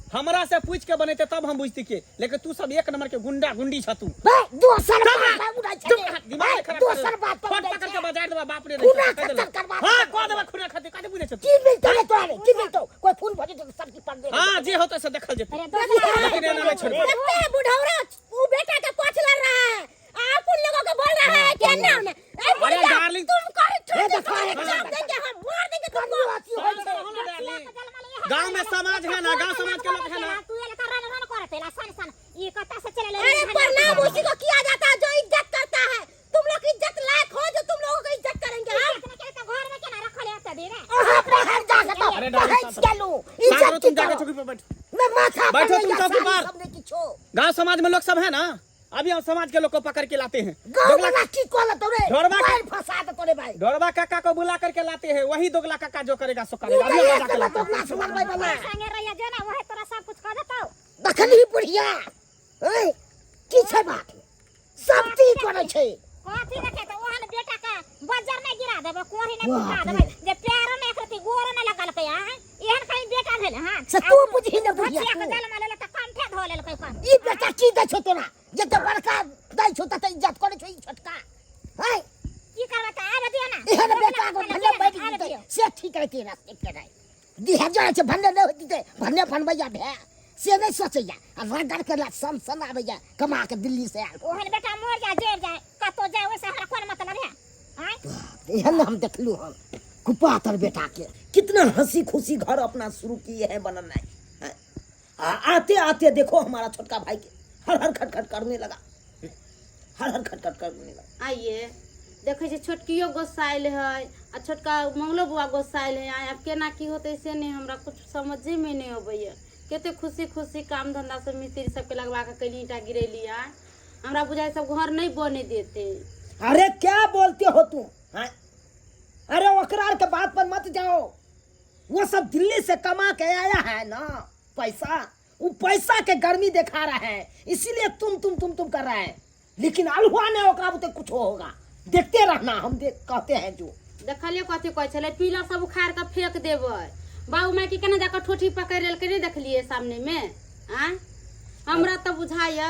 हमरा से पूछ के बनेते तब हम बुझती के, लेकिन तू सब एक नंबर के गुंडा गुंडी छ तू। बे, दोसर चुप बात रह, पर उड़ै चुप छै। रह, दिमाग बे, खराब दोसर बात पर फट उड़ै पकड़ छै। के बाजार देबा बाप रे। खूना कह देला। खत्म करबा। हां, कह देबा खूना खत्म। कथी बुझै छ तू? की मिलतौ रे तोरा रे? की मिलतौ? कोई खून भऽ जेतौ तऽ सब की पर दे। हां, जे होतै से देखल जेतै। अरे दोसर लेकिन एना नहि छोड़बै। लगता है बुढ़ौरा वो बेटा के पाछ लड़ रहा है, आप उन लोगों को बोल रहा है कि ना ना। ए बुढ़िया, डार्लिंग। तुमको ही छोड़ ए के देखो, ए चाप देंगे हम, मार देंगे तुमको। अथी होइ छै। गांव में समाज है ना, गांव समाज के लोग है ना। तू एला तऽ रन रन करत एला सन सन, ई कतऽ से चलि एलै? अरे प्रणाम उसी को किया जाता है जो इज्जत करता है। तुम लोग इज्जत लायक हो जो तुम लोगों को इज्जत करेंगे हम। घर में केना रखल है एते दिन? अहाँ बाहर जा के तऽ अरे डार्लिंग, पहुँच गेलहुँ। शांत इज्जत रहो, की तुम जाके करब? चौकी पर बैठो। मैं माथा पर बैठो नहीं तुम जा, चौकी साड़ी पर। सब नहीं किछो। गांव समाज में लोग सब है ना, अभी हम समाज के लोग को पकड़ के लाते हैं। गाँव दोगला वाला की कहलत रे? ढोरबा के- पैर फंसा देतो रे भाई। ढोरबा काका को बुला करके लाते हैं, वही दोगला काका जो करेगा सो उ करेगा। अभी हम तऽ जाके एक लाते हैं। दोगला से मरबै वाला। संगे रहिया जो ना, वहे तोरा सब कुछ कह देतौ। देखली बुढ़िया, ऐ की छै बात? सब की करै छै? कथी देखे तऽ ओहन बेटा के बज्जर नहि गिरा देबै, कोढ़ी नहि बाप फुटा रे। देबै जे पैरो नहि एकरती गोरो नहि लगलकै? आँय, एहन कहीं बेटा भेल? हँ, से तू बुझही ने बुढ़िया, बचिया के तू। जलमा लेलक तऽ कंठे धो लेलकै कन। ई बेटा की दै छौ तोरा? जते बड़का दै छौ तते इज्जत करै छौ, ई छोटका है। की करबै तऽ आबे दियौ ने। एहन बेटा को भन्ने बैठ आबे जेतै दियौ। से ठीक रहतै। रास्ते के राय दिहे जड़ै छै, भन्ने नहि होइतै, भन्ने बनबैया भए से नहि सोचैया आ रगड़ के ला सन सन आबैया कमा के दिल्ली से आयल। ओहन बेटा मर जाए, जरि जाए, कतौ जाए, ओहिसँ हमरा कोन मतलब है? आँय, एहन हम देखलू हम कुपातर बेटा के। कितना हंसी खुशी घर अपना शुरू किए हैं बनाना है। आते आते देखो हमारा छोटका भाई के हर हर खटखट करने लगा, हर हर खटखट करने लगा। आइए देखै छी, छोटकियो गोसाइल है आ छोटका मंगलो बौआ गोसाइल है। आइ आब केना की होतै से नहि हमरा कुछ समझेमे नहि अबैया। कते खुशी खुशी काम धंधा सब मिस्त्री सबके लगवा के कैली, ईंटा गिरेली, आइ हमरा बुझाइ सब घर नहि बने देते। अरे क्या बोलते हो तुम हैं? अरे ओकरा के बात पर मत जाओ। वो सब दिल्ली से कमा के आया है ना पैसा, वो पैसा के गर्मी दिखा रहा है, इसीलिए तुम तुम तुम तुम कर रहा है। लेकिन अलहुआ ने ओकरा बुते कुछ होगा, देखते रहना। हम देख कहते हैं जो देखलियै कथी कहै छलै, पीलर सब उखाड़ के फेंक देबै। बाबू माय के केना जाकऽ ठोठी पकड़ि लेलकै नहि देखलियै सामने मे आँय हमरा तऽ बुझाइए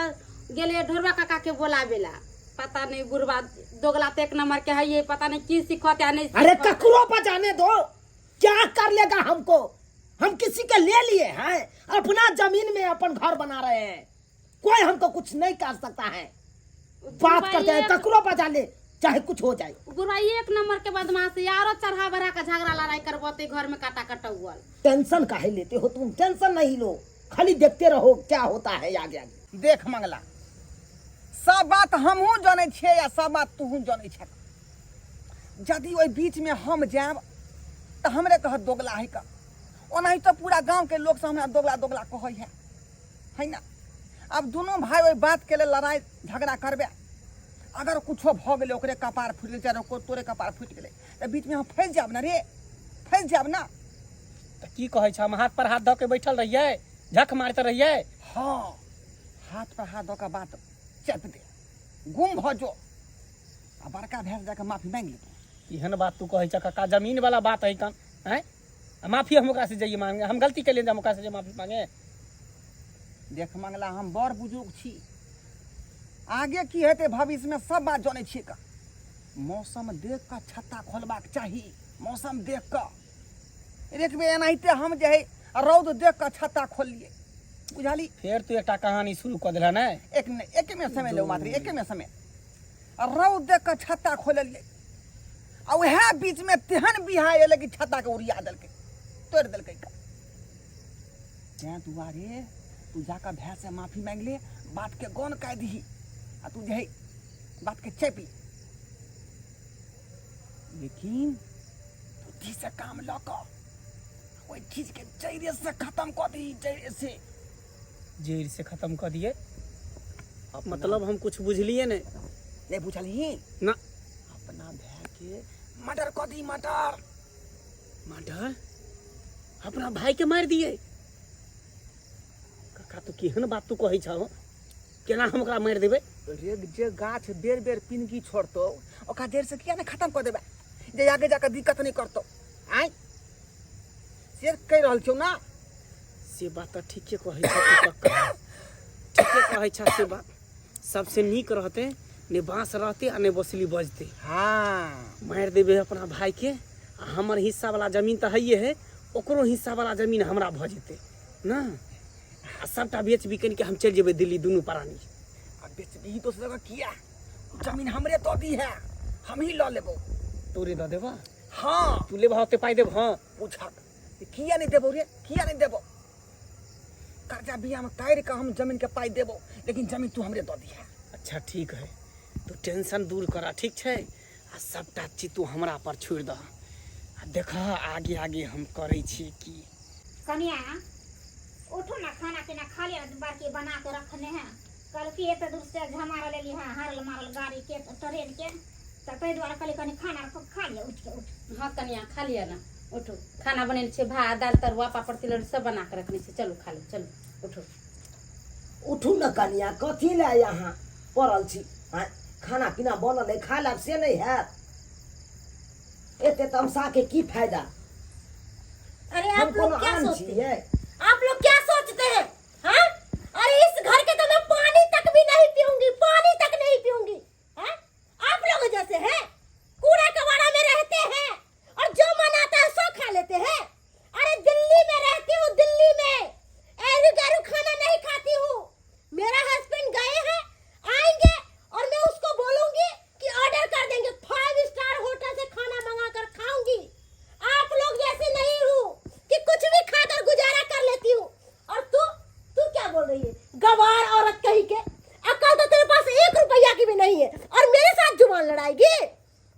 गेलै ढोरबा काका के बोलाबे ला पता नहीं बुढ़वा दोगला तो एक नंबर के है ये पता नहीं की सीखत या नहीं अरे सीखत। ककरो बजाने दो क्या कर लेगा हमको हम किसी के ले लिए हैं अपना जमीन में अपन घर बना रहे हैं कोई हमको कुछ नहीं कर सकता है बात करते हैं ककरो बजा ले चाहे कुछ हो जाए बुढ़वा एक नंबर के बदमाश है आरो चढ़ा बढ़ा के झगड़ा लड़ाई करबते घर में काटा कटौअल टेंशन काहे लेते हो तुम टेंशन नहीं लो खाली देखते रहो क्या होता है आगे आगे देख मंगला सब बात हमहूँ जनै छियै आ सब बात तूहूँ जनै छह यदि ओहि बीचमे हम जायब तऽ हमरे कहत दोगला है का ओनाही तऽ पूरा गाँवके लोकसभ हमरा दोगला दोगला कहै है है ना आब दुनू भाय ओहि बातके लेल लड़ाइ झगड़ा करबै अगर कुछो भऽ गेलै ओकरे कपार फूटि गेलै चाहे ओकर तोरे कपार फूटि गेलै तऽ बीचमे हम फँसि जायब ने रे फँसि जायब ने तऽ की कहै छ हम हाथ पर हाथ धऽ के बैठल रहियै झक मारते रहियै हँ हाथ पर हाथ दऽ कऽ बात चापि दे गुम भऽ जो आ बड़का भैंस जाकऽ माफी मांगि लेतौ एहन बात तू कहै छ काका जमीन वाला बात है कन हैं आ माफी हम ओकरा से जाइए मांगे हम गलती केलियै जे हम ओकरा से जे माफी मांगे देख मंगला हम बड़ बुजुर्ग छी आगे की हेतै भविष्यमे सब बात जनै छियै का मौसम देख कऽ छत्ता खोलबाक चाही मौसम देख कऽ एक बेर एनाहिते हम जे है रौद देख कऽ छत्ता खोललियै बुझली फेर तू एकटा कहानी शुरू कऽ देलह ने एक ने एके में समय लेब मात्र एके में समय आ रौद देख कऽ छत्ता खोललियै आ उएह बीचमे तेहन बिहा एलै कि छत्ताके उड़िया देलकै तोड़ि देलकै तैँ दुआरे तू जाकऽ भायसँ माफी मांगि ले बातके गौन कए दही आ तू जे है बातके चेप ले लेकिन बुद्धिसँ काम लऽ कऽ ओहि चीजके जड़िसँ खतम कऽ दही जड़िसँ जड़ि से खत्म कऽ दिए मतलब हम कुछ बुझलिए नहीं नहि बुझलही ना अपना भायके मर्डर कऽ दी मर्डर मर्डर अपना भाई के मारि दिए काका तू केहन बात तू कहै छह केना हम ओकरा मारि देबै रे जे गाछ बेर बेर पिनगी छोड़तौ ओकरा जड़ि से किया नहि खत्म कऽ देबै जे आगे जाकऽ दिक्कत नहि करतौ आँय से कहि रहल छियौ ना से बात तऽ ठीके कहै छह तू कक्का ठीके कहै छह से बात सबसे नीक रहतै ने बाँस रहतै आ ने बसली बजतै हाँ मारि देबै अपना भाईके आ हमर हिस्सा वाला जमीन तऽ हैये है ओकरो हिस्सा वाला जमीन हमरा भऽ जेतै ना आ सबटा बेच बिकनि के हम चलि जेबै दिल्ली दुनू प्राणी आ बेचबही दोसर जगह किया जमीन हमरे दऽ दी है हम ही लऽ लेबो तोरे दऽ देबा हाँ तू लेबह ओते पाइ देब हाँ पूछक किया नहीं देबो रे किया नहीं देबो कर्जा बिया में काटि कऽ हम जमीन के पाइ देबो लेकिन जमीन तू हमरे दऽ दिहा अच्छा ठीक है तू टेंशन दूर करा ठीक छै आ सबटा चीज तू हमरा पर छोड़ि दह आ देखह आगे आगे हम करै छी की कनिया उठू ना खाना पीना खा लिया बड़की बना के रखने हैं कल की एते दूर से झमार लेली हाँ हारल मारल गाड़ी के ट्रेन के तऽ ताहि दुआरे कहली कनि खाना खा लिअ उठि के उठ हाँ कनिया खा लिअ ना उठू खाना बनेने छियै भात दालि तरुआ पापड़ तिलौरी सब बना के रखने छियै चलू खा लू चलू उठू उठू ने कनिया कथी लए यहाँ पड़ल छी आँय खाना पीना बनल है खा लेब से नहि हैत एते तमसा के की फायदा अरे हम आप कोनो लोग क्या आन सोचते छियै हैं आप लोग क्या सोचते हैं हाँ? अरे इस घर के तो मैं पानी तक भी नहीं पीऊंगी पानी तक नहीं पीऊंगी हाँ? आप लोग जैसे हैं कूड़ा कबाड़ा में रहते हैं और जो मन आता है सो खा लेते हैं अरे दिल्ली में रहती हूँ दिल्ली में एरू गैरू खाना नहीं खाती हूँ मेरा हस्बैंड गए हैं आएंगे और मैं उसको बोलूंगी कि ऑर्डर कर देंगे फाइव स्टार होटल से खाना मंगा कर खाऊंगी आप लोग जैसे नहीं हूँ कि कुछ भी खाकर गुजारा कर लेती हूँ और तू तू क्या बोल रही है गवार औरत कही के अकल तो तेरे पास एक रुपया की भी नहीं है और मेरे साथ जुबान लड़ाएगी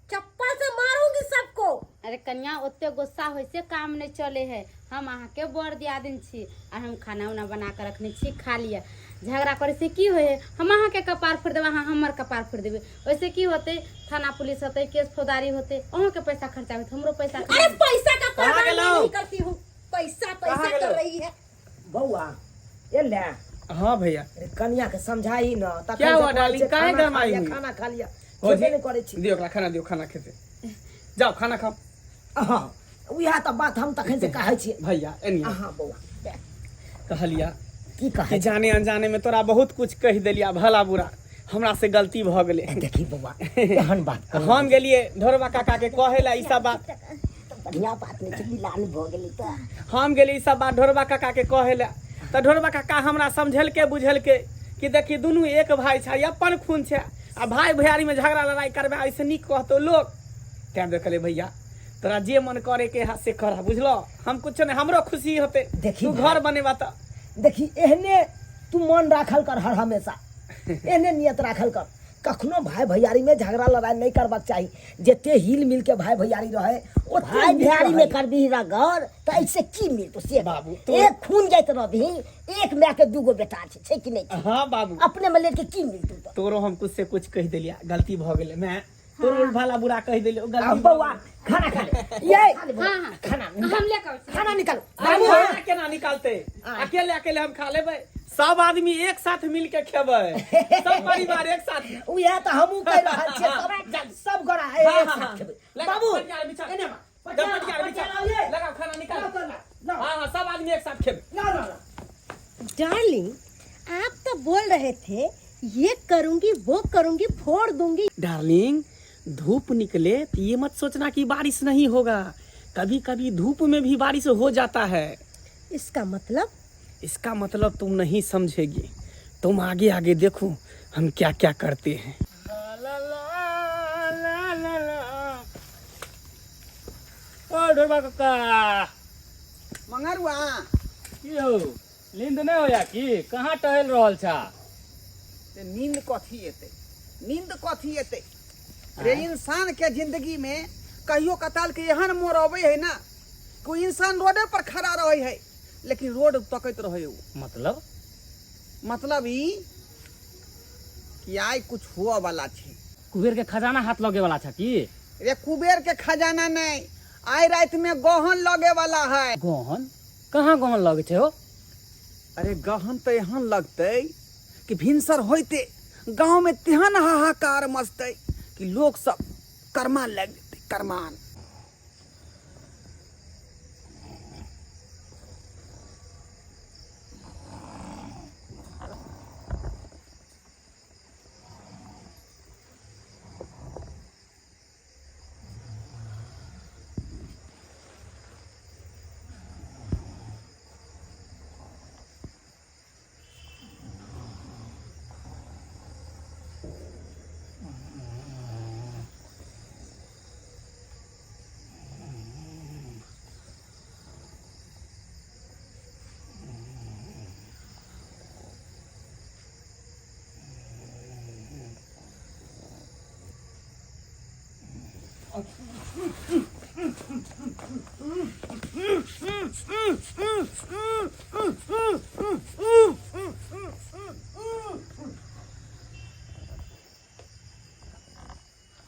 चप्पल से मारूंगी सबको अरे कन्या ओते गुस्सा होइ से काम नहीं चले है हम अहाँके बड़ दियादिन छी आ हम खाना उना बना के रखने छी खा लिअ झगड़ा करे से की होइ है हम अहाँके कपार फोड़ि देबै अहाँ हमर कपार फोड़ि देबै ओहिसे की होतै थाना पुलिस होतै केस फौजदारी होतै अहूँके पैसा खर्चा होतै हमरो पैसा अरे पैसा का कहाँ परवाह मैं गेलौं? नहीं करती हूँ पैसा पैसा कहाँ कर गेलौं? रही है बौआ एले हाँ भैया अरे कनिया के समझाही न तखन क्या से हुआ कहै डार्लिंग? छै, काहे खाना खा गरमाई लिअ, हुई? खाना खा लिअ हो खेबे जी नहि करै छी दियो ओकरा खाना दियो खाना खेते जाओ खाना खाओ हाँ उएह तऽ बात हम तखन से कहै छियै। भैया एनी अहाँ बौआ कहलिया की कहै कि जाने अनजाने में तोरा बहुत कुछ कहि देलिया भला बुरा, हमरा से गलती भऽ गेलै। देखी बौआ, एहन बात कोनो हम गेलिए ढोरबा काका के कहे ला ई सब बात। बढ़िया बात नहीं छै, मिलान भऽ गेलै तऽ। हम गेलिए ई सब बात ढोरबा काका के कहे ला, तऽ ढोरबा काका हमरा समझेलके बुझेलके कि देखी दुनू एक भाई छै, अपन खून छै, आ भाई भैयारी में झगड़ा लड़ाई करबे ऐसे नीक कहतो लोग। तैं देखले भैया तोरा जे मन करे के है से कर, बुझलो? हम कुछ नहीं, हमरो खुशी होते देखी तू भाई। घर बनेबा तऽ। देखी एहने तू मन राखल कर, हर हमेशा एहने नियत राखल कर, कखनो भाई भैयारी में झगड़ा लड़ाई नहीं करबाक चाही। जते हिल मिल के भाई भैयारी रहे ओते भाई नीक भैयारी में रहै। करबही रगड़ तऽ ऐसे की मिलतो से बाबू, एक खून जाइत रहबही, एक माय के दूगो बेटा छै, छै कि नहीं छै? हाँ बाबू। अपने में लेके की मिलतो तऽ? तोरो हम कुछ से कुछ कहि देलिया, गलती भऽ गेलै। मैं तोरो भला बुरा कहि देलियो, गलती आ, भऽ बौआ गेलै। खाना खा ले, ये हाँ हाँ खाना हम लेके आबै छी। खाना निकालो अरे बाबू। खाना केना निकालते? अकेले अकेले हम खा लेबै, सब आदमी एक साथ मिल के खेबै, सब परिवार एक साथ। उएह तऽ हमहूँ कहि रहल छियै, सब सब गोरा एक हाँ, साथ हाँ। खेबै। लगा, बाबू पटिया बिछा। एने बा, जब पटिया बिछा। लाओ ये। लगाओ खाना निकालो। लाओ, लाओ, लाओ। हाँ हाँ सब आदमी एक साथ खेबै। लाओ, लाओ, लाओ। डार्लिंग, आप तो बोल रहे थे ये करूंगी वो करूंगी फोड़ दूंगी। डार्लिंग, धूप निकले तो ये मत सोचना कि बारिश नहीं होगा, कभी कभी धूप में भी बारिश हो जाता है। इसका मतलब? इसका मतलब तुम नहीं समझेगी, तुम आगे आगे देखो हम क्या क्या करते हैं। ला ला ला ला ला। ओ ढोरबा काका। मंगरुआ। की हो, नींद नहीं होया की? कहाँ टहल रहल छा? ते नींद कथी एतै, नींद कथी एतै रे? इंसान के जिंदगी में कहियो कताल के एहन मोड़ अबै है ना कि इंसान रोडे पर खड़ा रहे है, लेकिन रोड तकैत रहे उ। मतलब? मतलब ई कि आइ कुछ हुआ वाला छै। कुबेर के खजाना हाथ लगे वाला छा की? रे कुबेर के खजाना नहीं, आइ रात में गहन लगे वाला है। गहन? कहाँ गहन लगे छै हो? अरे गहन तो एहन लगतै कि भिनसर होइते गांव में तेहन हाहाकार मचतै कि लोग सब करमान लग जेतै, करमान।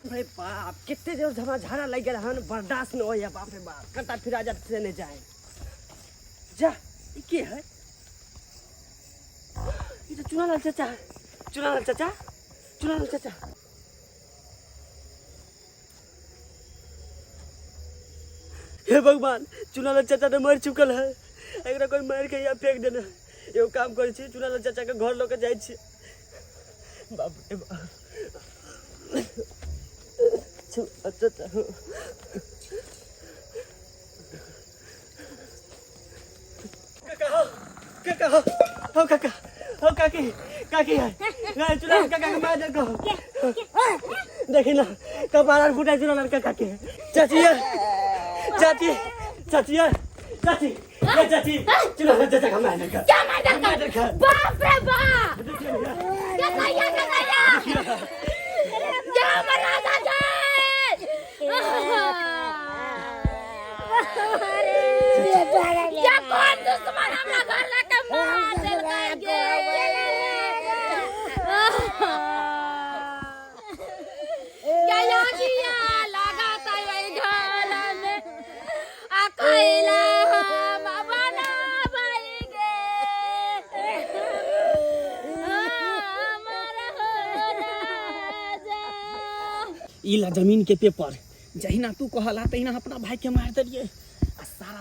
अरे बाप, कते जोर से हमरा झाड़ा लागि गेल हन, बर्दाश्त नहि होइए। बाप रे बाप, कतऽ फिरा जात से नहि जाए। जा, ई के है? ई तऽ चुनालाल चाचा है। चुनालाल चाचा, चुनालाल चाचा। हे भगवान, चुनालाल चाचा तऽ मरि चुकल है, एकरा कोई मारि के यहाँ फेंक देने है। एगो काम करै छी, चुनालाल चाचा के घर लऽ के जाइ छी। बाप रे बाप, चुनालाल चाचा। काका हो, काका हो, हो काका, हो काकी, काकी है। नहीं, चुनालाल काका के मार देखो। देखी ना, कपार फुटा चुनालाल काका के। चाची है, चाची, चाची है, चाची, ये चाची, चुनालाल चाचा का मार देखो। क्या मार देखो? बाप रे बाप! काका या, काका या! क्या मरा चाचा? क्या कौन दुश्मन हमरा घर लाके मार देलकै गे? क्या यागिया लागत है घर में, आ कैला हम बनाबै गे? हमर हो राजा। ई ला जमीन के पेपर, जहिना तू कहला तहिना अपना भाई के मार देलिए।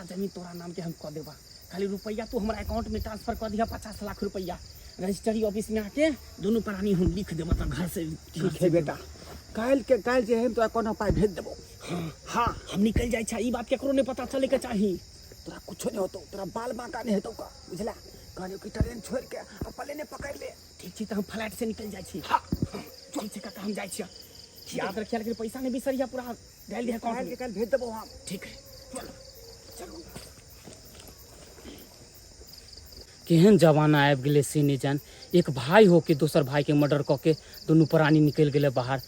सारा जमीन तोरा नाम के हम कऽ देबा। खाली रुपैआ तू हमरा अकाउंट में ट्रांसफर कऽ दिहा, 50 लाख रुपैआ रजिस्ट्री ऑफिस में आके दुनू प्राणी हम लिख देबा तऽ घर से। ठीक है बेटा, काल्हि के काल्हि जे है तोरा कोनो पाइ भेज देबो। हाँ हाँ, हम निकल जाइ छा, ई बात केकरो नहीं पता चले के चाही। तोरा कुछो नहीं होतो, तोरा बाल बांका नहीं हेतौ का, बुझला? कहलियो कि ट्रेन छोड़ के आ प्लेने पकड़ ले। ठीक छै, तऽ हम फ्लाइट से निकल जाइ छी। हाँ ठीक छै काका, हम जाइ छी। याद रखिया, लेकिन पैसा नहीं बिसरिया, पूरा डाल दिया अकाउंट काल्हि में। के काल्हि भेज देबो हम। ठीक है, चलो चलो। केहन जमाना आबि गेलै से नहि जान, एक भाई होके दोसर भाई के मर्डर कऽ के दुनू प्राणी निकलि गेलै बाहर।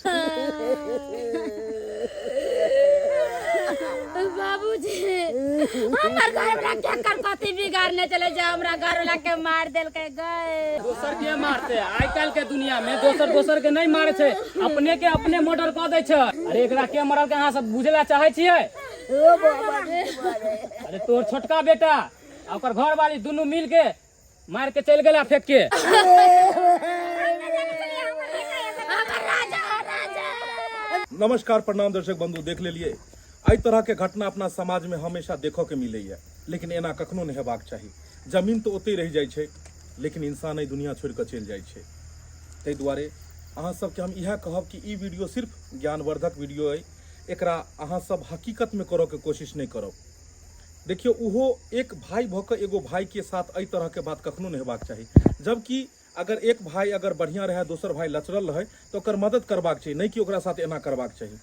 बाबूजी, हमर घर वाला के कर कथी बिगाड़ने चले जा, हमरा घर वाला के मार देलकै गए। दोसर के मारते? आइ काल्हि के दुनिया में दोसर दोसर के नहीं मारे छै, अपने के अपने मर्डर कऽ दै छै। अरे एकरा के मरल के अहाँ सब बुझे ला चाहै छियै? अरे तोर छोटका बेटा आ ओकर घर वाली दुनू मिल के मार के चलि गेला फेंक के। नमस्कार, प्रणाम दर्शक बंधु, देख लेलिए एहि तरह के घटना अपना समाज में हमेशा देखऽ के मिलैया, लेकिन एना कखनो नहीं हेबाक चाही। जमीन तो ओतहि रहि जाइ छै, लेकिन इंसान एहि दुनिया छोड़ि कऽ चलि जाइ छै। ताहि दुआरे अहाँ सबके हम इएह कहब कि ई वीडियो सिर्फ ज्ञानवर्धक वीडियो अइ, एकरा अहाँ सब हकीकत में करऽ के कोशिश नहीं करब। देखियौ, ओहो एक भाई भऽ कऽ एगो भाई के साथ एहि तरह के बात कखनो नहीं हेबाक चाही। जबकि अगर एक भाई अगर बढ़िया रहै, दोसर भाई लचरल रहै, तऽ ओकर मदद करबाक चाही, नहि कि ओकरा साथ एना करबाक चाही।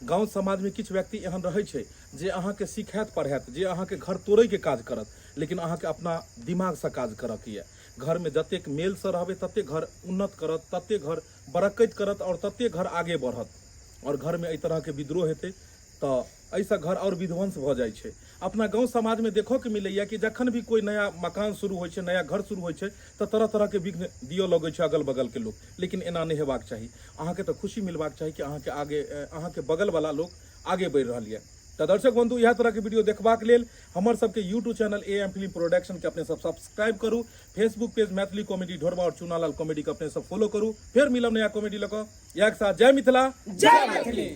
गाँव समाजमे किछु व्यक्ति एहन रहै छै जे अहाँके सिखायत पढ़ायत, जे अहाँके घर तोड़ैके काज करत, लेकिन अहाँके अपना दिमागसँ काज करऽके यऽ। घरमे जतेक मेलसँ रहबै ततेक घर उन्नत करत, ततेक घर बरक्कैत करत आओर ततेक घर आगे बढ़त। आओर घरमे एहि तरहके विद्रोह हेतै तऽ एहिसँ घर आओर विध्वंस भऽ जाइ छै। अपना गाँव समाजमे देखऽके मिलैए कि जखन भी कोइ नया मकान शुरू होइ छै, नया घर शुरू होइ छै, तऽ तरह तरहके विघ्न दिअ लगै छै अगल बगलके लोक, लेकिन एना नहि हेबाक चाही। अहाँके तऽ खुशी मिलबाक चाही कि अहाँके आगे, अहाँके बगलवला लोक आगे बढ़ि रहल यऽ। तऽ दर्शक बंधु, इएह तरहके वीडियो देखबाक लेल हमर सबके YouTube channel A M film प्रोडक्शनके अपने सब सब्सक्राइब करू, फेसबुक पेज मैथिली कॉमेडी ढोरबा आओर चूनालाल कॉमेडीके अपने सब फॉलो करू। फेर मिलब नया कॉमेडी लऽ कऽ। इएह के साथ जय मिथिला, जय मैथिली।